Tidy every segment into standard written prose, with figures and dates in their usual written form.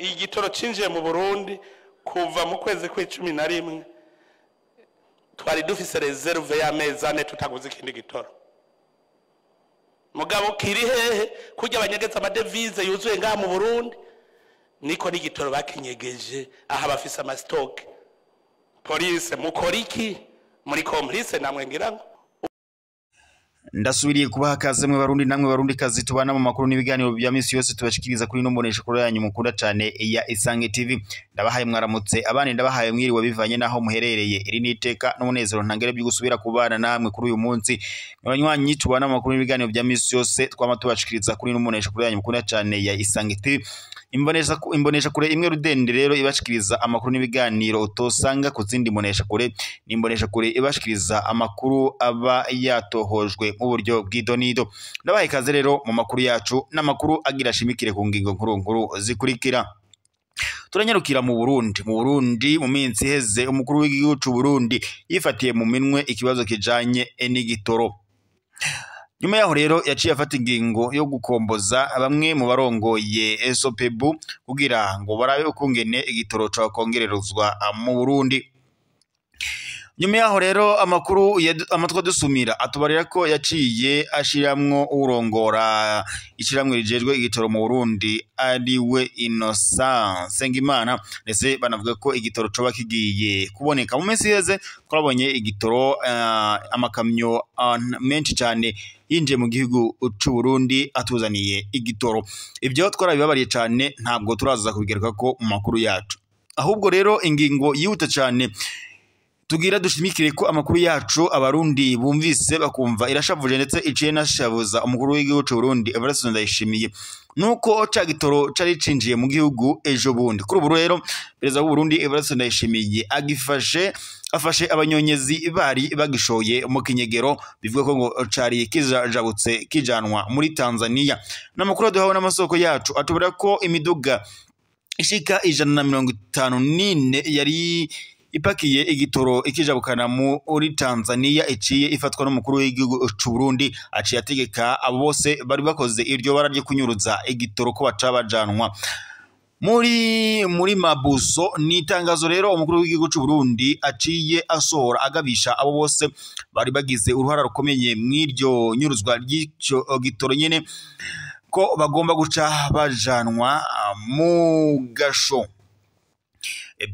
Igitoro cinjiye mu Burundi kuva mu kwezi kw'icumi na rimwe, twari dufise réserve y'amezi 4 tutaguze ikindi gitoro. Mugabo kiri hehe? Kurya abanyegeza amadevize yuzuye ngaha mu Burundi, niko n'igitoro bakinyegeje aha bafise ama stock. Police mukora iki? Muri complice namwe ngira ngo. Ndasubiriye kubaha kaze mwe Barundi namwe Barundi kazi tubana mu makuru n'ibiganiro bya misi yose tubashikiriza kuri no mbonesha kuri yanyu mukunda cane ya Isange TV. Ndabahaye mwaramutse, abandi ndabahaye mwiriwe bivanye naho muherereye. Iri niteka n'umunezero ntangere byo gusubira kubana namwe kuri uyu munsi, abanywanyi tubana mu makuru n'ibiganiro bya misi yose twama tubashikiriza kuri no mbonesha kuri yanyu mukunda cane ya Isange TV. Imbonesha kure imwe rudende rero ibashikiriza amakuru n'ibiganiro utosanga ku zindi mbonesha kure. N'imbonesha kure ibashikiriza amakuru aba yatohojwe mu buryo bw'idonido. Ndabahaye ikaze rero mu makuru yacu, n'amakuru agira ashimikire ku ngingo nkuru nkuru zikurikira. Turanyarukira mu Burundi. Mu Burundi mu minsi iheze umukuru w'igihugu c'u Burundi yifatiye mu minwe ikibazo kijanye n'igitoro. Nyuma yaho rero yaciye afata ingingo yo gukomboza bamwe mu barongoye SOPEBU kugira ngo barabe ukungene igitoro cokongererezwa mu Burundi. Nyuma yaho rero amakuru amatwi adusumira atubarira ko yaciye ashiramwo urongora ishiramwe rijejwe igitoro mu Burundi ariwe Innocent Nsengimana, ndetse banavuga ko igitoro coba kigiye kuboneka. Mu minsi iheze twabonye igitoro amakamyo menshi cane yinjiye mu gihugu c'u Burundi atuzaniye igitoro. Ibyo twarabibabariye cane, ntabwo turaza kubigaruka ko mu makuru yacu. Ahubwo rero ingingo yihuta cane tugira dushimikire ko amakuru yacu abarundi bumvise bakumva irashavuje ndetse iciye nashabuza umukuru w'igihugu c'u Burundi Evariste Ndayishimiye, nuko ca gitoro cari cinjiye mu gihugu ejo bundi. Kuri ubu rero perezida w'u Burundi Evariste Ndayishimiye agifashe, afashe abanyonyezi bari bagishoye mu kinyegero, bivuga ko ngo cari kijabutse kijanwa muri Tanzania. N'amakuru duhawe n'amasoko yacu atubwira ko imiduga ishika 154 yari ipakiye igitoro ikijabukana muri Tanzania iciye ifatwa n'umukuru w'igihugu c'u Burundi. Aciye ategeka abo bose bari bakoze iryo bara ryo kunyuruza igitoro ko baca bajanwa muri Mabuso. Ni itangazo rero umukuru w'igihugu c'u Burundi aciye asohora agabisha abo bose bari bagize uruhara rukomeye mw'iryo nyuruzwa ry'ico gitoro nyene, ko bagomba guca bajanwa mu gasho.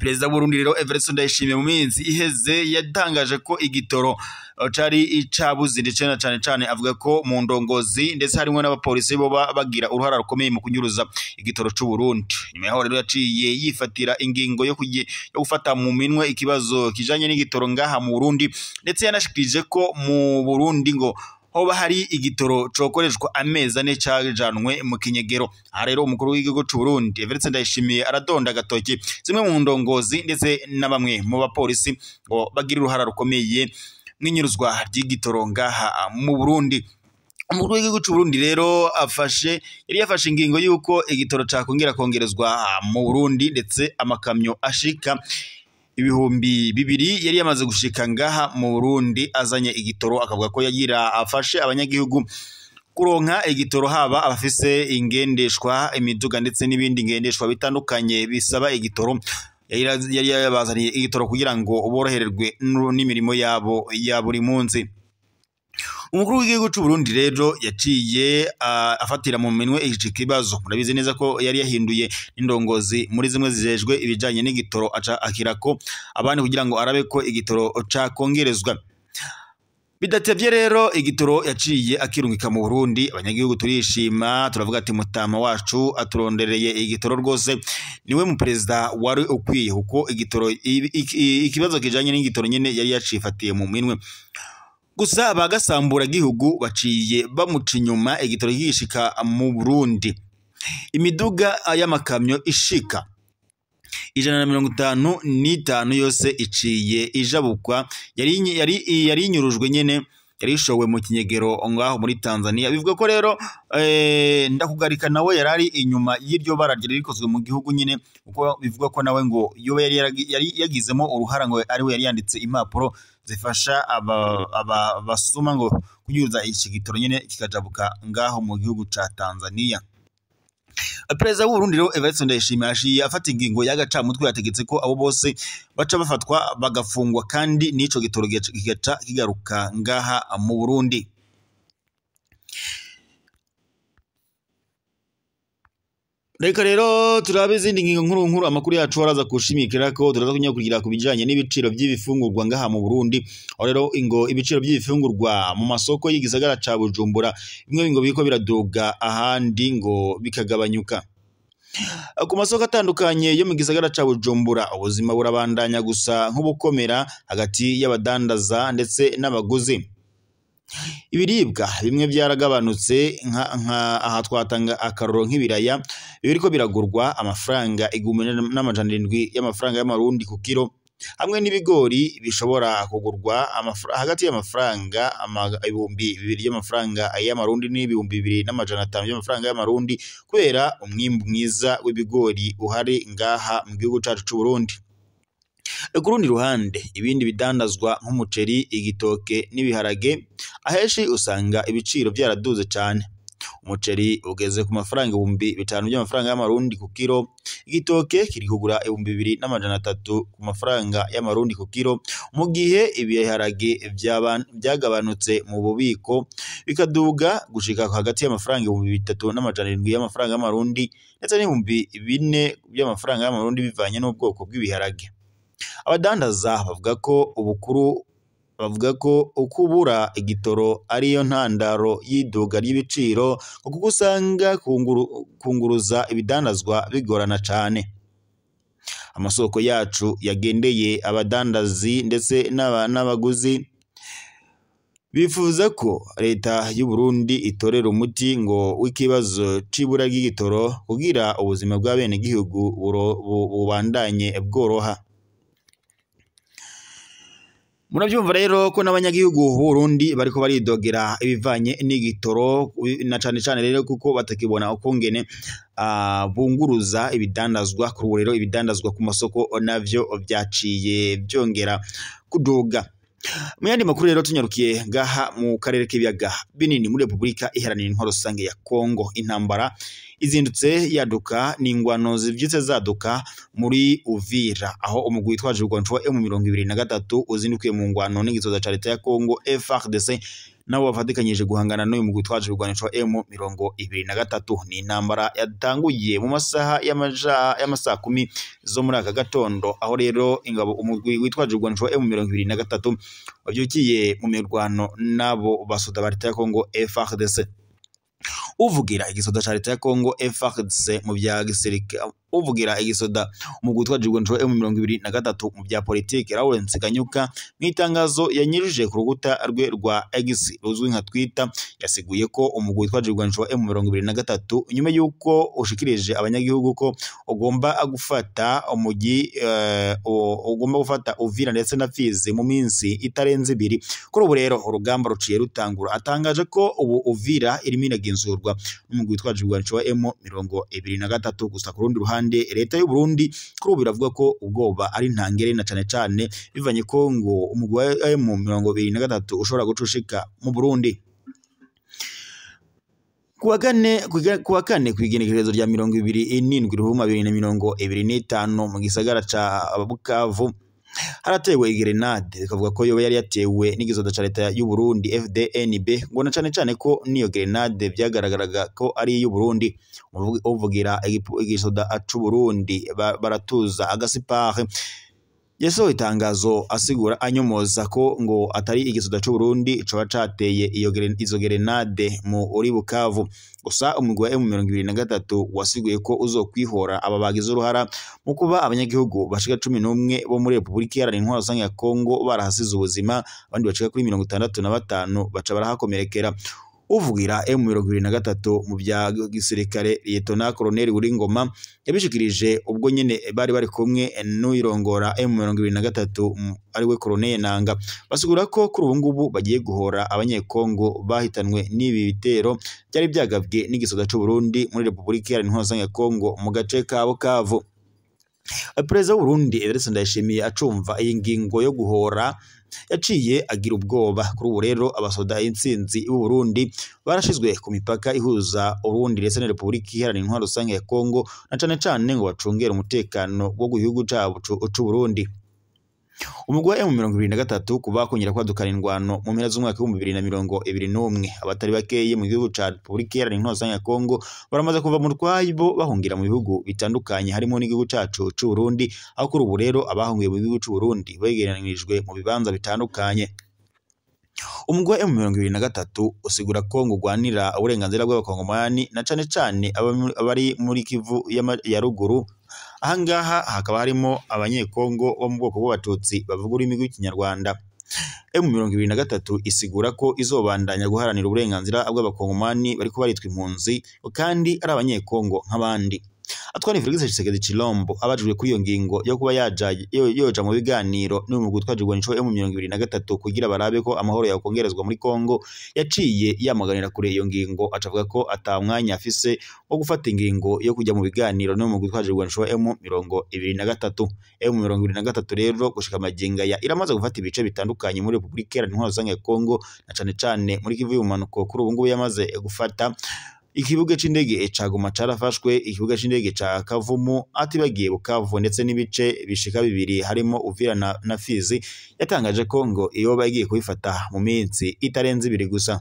Perezida w'u Burundi rero Evariste Ndayishimiye mu minsi iheze yatangaje ko igitoro cari icabuze, ndetse na cane cane avuga ko mu ndongozi ndetse harimo n'abapolisi bo bagira uruhara rukomeye mu kunyuruza igitoro c'u Burundi. Nyuma yaho rero yaciye yifatira ingingo yo gufata mu minwe ikibazo kijanye n'igitoro ngaha mu Burundi, ndetse yanashikirije ko mu Burundi ngo hoba hari igitoro cokoreshwa amezi 4 cajanwe mu kinyegero. Aha rero umukuru w'igihugu c'u Burundi Evariste Ndayishimiye aradonda agatoki zimwe mu ndongozi ndetse na bamwe mu bapolisi ngo bagira uruhara rukomeye mw'inyuruzwa ry'igitoro ngaha mu Burundi. Umukuru w'igihugu c'u Burundi rero yari yafashe ingingo y'uko igitoro cakongera kongerezwa mu Burundi, ndetse amakamyo ashika 2000 yari yamaze gushika ngaha mu Burundi azanye igitoro, akavuga ko yagira afashe abanyagihugu kuronka igitoro, haba abafise ingendeshwa, imiduga ndetse n'ibindi ngendeshwa bitandukanye bisaba igitoro. Yari yabazaniye igitoro kugira ngo borohererwe n'imirimo yabo ya buri munsi. Umukuru w'igihugu c'u Burundi rero yaciye afatira mu minwe iki kibazo. Murabizi neza ko yari yahinduye indongozi muri zimwe zijejwe ibijanye n'igitoro, aca akirako abandi kugira ngo arabe ko igitoro cakongerezwa. Bidatevye rero igitoro yaciye akirungika mu Burundi, abanyagihugu turishima, turavuga ati mutama wacu aturondereye igitoro rwose, niwe mu perezida wari ukwiye, kuko igitoro ikibazo kijanye n'igitoro nyene yari yacifatiye mu minwe. Gusa bagasambura gihugu baciye bamuca inyuma igitoro gishika mu Burundi. Imiduga y'amakamyo ishika 155 yose iciye ijabukwa, yari inyurujwe nyene, yari ishowe mu kinyegero ngaho muri Tanzania. Bivuga ko rero Ndakugarika nawe yarari inyuma y'iryo bara ryari rikozwe mu gihugu nyene, kuko bivuga ko nawe ngo yoba yari yagizemo uruhara, ngo ari we yari yanditse impapuro zifasha aba basuma ngo kunyuza iki gitoro nyene kikajabuka ngaho mu gihugu ca Tanzania. Perezida w'u Burundi rero Evariste Ndayishimiye aciye afata ingingo y'agacamutwe, yategetse ko abo bose baca bafatwa bagafungwa kandi n'ico gitoro kigaca kigaruka ngaha mu Burundi. Reka rero turabe izindi ngingo nkuru nkuru amakuru yacu araza kushimikira ko turaza kunyakurira ku bijanye n'ibiciro by'ibifungurwa ngaha mu Burundi. Aho rero ingo ibiciro by'ibifungurwa mu masoko y'igisagara ca Bujumbura bimwe ngo biriko biraduga ahandi ngo bikagabanyuka. Ku masoko atandukanye yo mu gisagara ca Bujumbura ubuzima burabandanya gusa nk'ubukomera hagati y'abadandaza ndetse n'abaguzi. Ibiribwa bimwe byaragabanutse nka aha twatanga akaroro nk'ibiraya biriko biragurwa amafaranga 1700 y'amafaranga y'amarundi ku kiro, hamwe n'ibigori bishobora kugurwa hagati y'amafaranga 2000 y'amafaranga y'amarundi n'2500 y'amafaranga y'amarundi kubera umwimbu mwiza w'ibigori uhari ngaha mu gihugu cacu c'u Burundi. Ku rundi ruhande ibindi bidandazwa nk'umuceri, igitoke n'ibiharage ahenshi usanga ibiciro byaraduze cyane. Umuceri ugeze ku mafaranga 5000 by'amafaranga y'amarundi ku kiro, igitoke kiri kugura 2300 ku mafaranga y'amarundi ku kiro, mu gihe ibiharage byagabanutse mu bubiko bikaduga gushika hagati y'amafaranga 3700 y'amafaranga y'amarundi ndetse n'4000 by'amafaranga y'amarundi bivanye n'ubwoko bw'ibiharage. Abadandaza bavuga ko ukubura igitoro ariyo ntandaro y'iduga ry'ibiciro, kuko usanga kunguruza ibidandazwa bigorana cyane. Amasoko yacu yagendeye abadandazi ndetse n'abaguzi bifuza ko leta y'u Burundi itorera umuti ngo w'ikibazo c'ibura ry'igitoro kugira ubuzima bw'abenegihugu bubandanye bworoha. Muravyumva rero ko n'abanyagihugu b'u Burundi bariko baridogera ibivanye n'igitoro na cane cane rero kuko batakibona ukungene bunguruza ibidandazwa. Kuri ubu rero ibidandazwa ku masoko navyo vyaciye byongera kuduga. Mu yandi makuru rero tunyarukiye ngaha mu karere k'ibiyaga binini muri Republika Iharanira Intwaro Rusange ya Kongo, intambara izindutse yaduka n'ingwano zivyutse zaduka muri Uvira, aho umugwi witwaje urwanco wa M23 uzindukiye mu ngwano n'igisoza ca leta ya Kongo FARDC nabo bafatikanyije guhangana n'uyu mugwi witwaje urwanco wa M23. Ni intambara yatanguye mu masaha y'amasaha 10 zo muri aka gatondo, aho rero ingabo umugwi witwaje urwanco wa M23 wavyukiye mu mirwano nabo basoda ba leta ya Kongo FARDC. Uvugira igisoda ca leta ya Kongo FARDC mu bya gisirikare, uvugira igisoda umugwi witwaje urwanco wa M23 mu bya politike Lawrence Kanyuka, mu itangazo yanyirije ku rukuta rwe rwa X ruzwi nka Twitter, yasiguye ko umugwi witwaje urwanco wa M23 nyuma yuko ushikirije abanyagihugu ko ugomba gufata umugi ugomba gufata Uvira ndetse na Fizi mu minsi itarenze ibiri. Kuri ubu rero urugamba ruciye rutangura. Atangaje ko ubu Uvira irimo iragenzurwa n'umugwi witwaje urwanco wa M23. Gusa ku rundi ruhande leta y'u Burundi kuri ubu biravuga ko ubwoba ari ntangere na cane cane bivanye ko ngo umugwi wa M23 ushobora gucushika mu Burundi. Kuwa kane kw'igenekerezo rya 27 Ruhuma 2025 mu gisagara ca Bukavu haratewe igrenade, bikavuga ko yoba yari yatewe n'igisoda ca leta y'u Burundi FDNB, ngo na cane cane ko niyo grenade byagaragaraga ko ari y'u Burundi. Uvugira igisoda c'u Burundi baratuza agasipare yasohoye itangazo asigura anyomoza ko ngo atari igisoda c'u Burundi coba cateye izo grenade mu uri Bukavu. Gusa umugwi wa M23 wasiguye ko uzokwihora aba bagize uruhara mu kuba abanyagihugu bashika 11 bo muri Republika Iharanira Intwaro Rusange ya Kongo barahasize ubuzima, abandi bashika kuri 65 baca barahakomerekera. Uvugira M23 mu bya gisirikare Lieutenant Colonel Uringoma yabishikirije ubwo nyene bari bari kumwe n'uyirongora M23 ari we Colonel Nanga, basigura ko kuri ubu ngubu bagiye guhora abanyekongo bahitanwe n'ibi bitero byari byagabwe n'igisoda c'u Burundi muri Republika Iharanira Intwaro Rusange ya Kongo mu gace ka Bukavu. Perezida w'u Burundi Evariste Ndayishimiye acumva iyi ngingo yo guhora Yaciye agira ubwoba. Kuri ubu rero abasoda intsinzi b'u Burundi barashizwe ku mipaka ihuza Urundi ndetse na Republika Iharanira Intwaro Rusange ya Kongo, na cane cane ngo bacungere umutekano wo gihugu cabo c'u Burundi. Umugwi wa M23 kuva kongera kwadukana indwano mu mpera z'umwaka w'ibihumbi bibiri na mirongo ibiri n'umwe, abatari bakeye mu gihugu ca Republika Iharanira Intwaro Rusange ya Kongo baramaze kuva mu rwayibo bahungira mu bihugu bitandukanye harimo n'igihugu cacu c'u Burundi, aho kuri ubu rero abahungiye mu gihugu c'u Burundi begeranirijwe mu bibanza bitandukanye. Umugwi wa M23 usigura ko ngo ugwanira uburenganzira bw'abakongomani na cane cane abari muri Kivu ya ruguru. Ahangaha hakaba harimo abanyekongo bo mu bwoko bw'abatutsi bavuga ururimi rw'ikinyarwanda. M23 isigura ko izobandanya guharanira uburenganzira bw'abakongomani bariko baritwa impunzi kandi ari abanyekongo nk'abandi. Atwara Felix Tshisekedi Tshilombo abajijwe kuri iyo ngingo yo kuba yoja mu biganiro n'umugwi utwaje inshuro M23 kugira barabe ko amahoro yakongerezwa muri Kongo, yaciye yamaganira kure iyo ngingo, acavuga ko ata mwanya afise wo gufata ingingo yo kujya mu biganiro n'umugwi utwaje inshuro M23. M23 rero gushika magingo ya iramaze gufata ibice bitandukanye muri Republika Iharanira Intwaro Rusange ya Kongo, na cane cane muri Kivu y'ubumanuko. Kuri ubu ngubu yamaze gufata ikibuga c'indege ca Goma carafashwe, ikibuga c'indege ca Kavumu atibagiye Bukavu, ndetse n'ibice bishika bibiri harimo Uvira na Fizi. Yatangaje ko ngo iyo bagiye kubifata mu minsi itarenze ibiri gusa.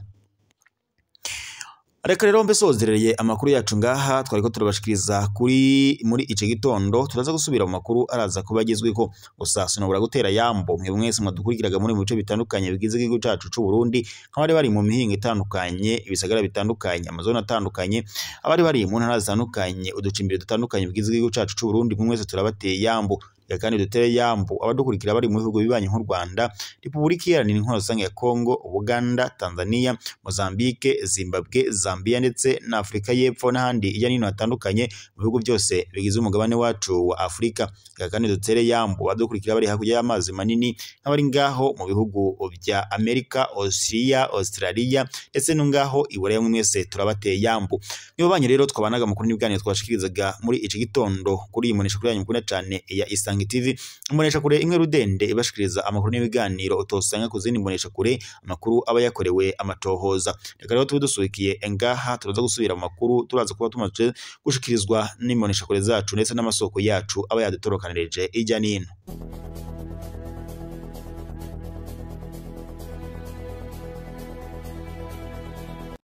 Reka rero mbesozerereye amakuru yacu ngaha twariko turabashikiriza kuri muri ico gitondo. Turaza gusubira mu makuru araza kuba agezweko, gusa sinobora gutera yambo mwe mwese mwadukurikiraga muri mu bice bitandukanye bigize igihugu cacu c'u Burundi, nk'abari bari mu mihingo itandukanye, ibisagara bitandukanye, amazone atandukanye, abari bari mu ntara zitandukanye, uducimbiri dutandukanye bigize igihugu cacu c'u Burundi, mwe mwese turabateye yambo. Reka kandi dutere yambo abadukurikira bari mu bihugu bibanyi nk'u Rwanda, Republika Iharanira Intwaro Rusange ya Kongo, Uganda, Tanzania, Mozambique, Zimbabwe, Zambia ndetse na Afrika y'Epfo n'ahandi hirya no hino hatandukanye mu bihugu byose bigize umugabane wacu wa Afrika. Reka kandi dutere yambo abadukurikira bari hakurya y'amazi manini nk'abari ngaho mu bihugu bya Amerika, Asia, Australia ndetse no ngaho i Buraya, mwese turabateye yambo. Nibo banyu rero twabanaga makuru n'ibiganiro twashikirizaga muri iki gitondo kuri iyi mbonesha kure yanyu mukunda cane ya Isange TV, imbonesha kure imwe rudende ibashikiriza amakuru n'ibiganiro utosanga ku zindi mbonesha kure, amakuru aba yakorewe amatohoza. Reka rero tube dusubikiye ngaha, turaza gusubira mu makuru turaza kuba tumaze gushikirizwa n'imbonesha kure zacu ndetse n'amasoko yacu aba yadutorokanirije ijya n'ino.